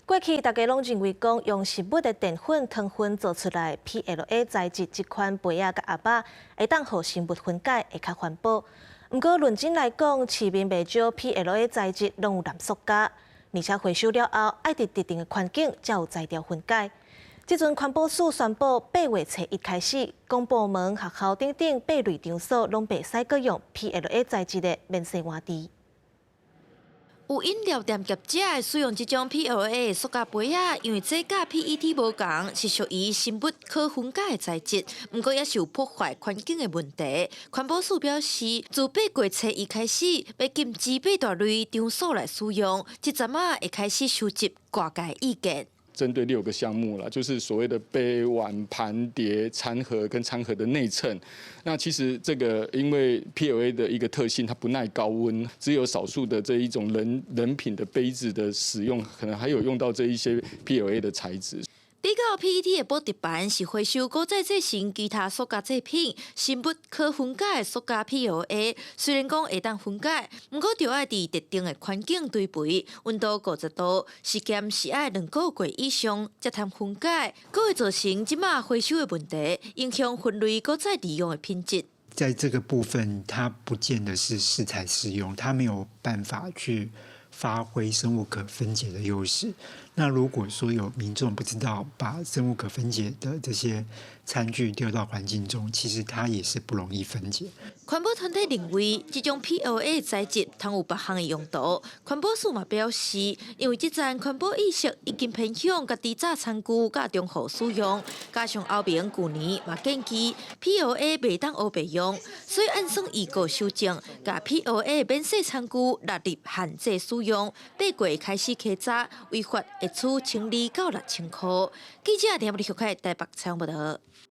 過去大家攏認為講用食物的澱粉、糖分做出來 PLA 材質這款杯仔佮盒仔，會當予生物分解，會較環保。毋過論真來講，市面袂少 PLA 材質攏有含塑膠，而且回收了後，愛佇特定的環境才有才調分解。這陣環保署宣布，8月初一開始，公部門、學校等等八類場所攏袂使閣用 PLA 材質的免洗碗池。有飲料店業者使用這種 PLA 塑膠杯仔，因為這佮 PET 無仝，是屬於生物可分解的材質，毋過也是有破壞環境的問題。環保署表示，自8月初一開始，欲禁止八大類場所來使用，這陣仔會開始收集外界意見。針對六個項目啦，就是所謂的杯碗盤碟餐盒跟餐盒的內襯。那其實這個因為 PLA 的一個特性，它不耐高溫，只有少數的這一種冷冷品的杯子的使用，可能還有用到這一些 PLA 的材質。比較 PET 的寶特瓶是回收閣再製成其他塑膠製品，生物可分解的塑膠 PLA 雖然講會當分解，毋過著愛佇特定的環境堆肥，溫度50度，時間是愛2個月以上才通分解，閣會造成這馬回收的問題，影響分類閣再利用的品質。在這個部分，它不見得是適材適用，它沒有辦法去發揮生物可分解的優勢。那如果說有民眾不知道把生物可分解的這些餐具丟到環境中，其實它也是不容易分解。環保團體認為，這種 PLA 材質通有別項的用途。環保署嘛表示，因為這陣環保意識已經偏向家己紮餐具佮中戶使用，加上歐盟舊年嘛建議 PLA 袂當烏白用，所以按算預告修正，共 PLA 免洗餐具納入限制使用。8月開始起早，違法會處千二到6000箍。記者田立秀凱台北採訪報道。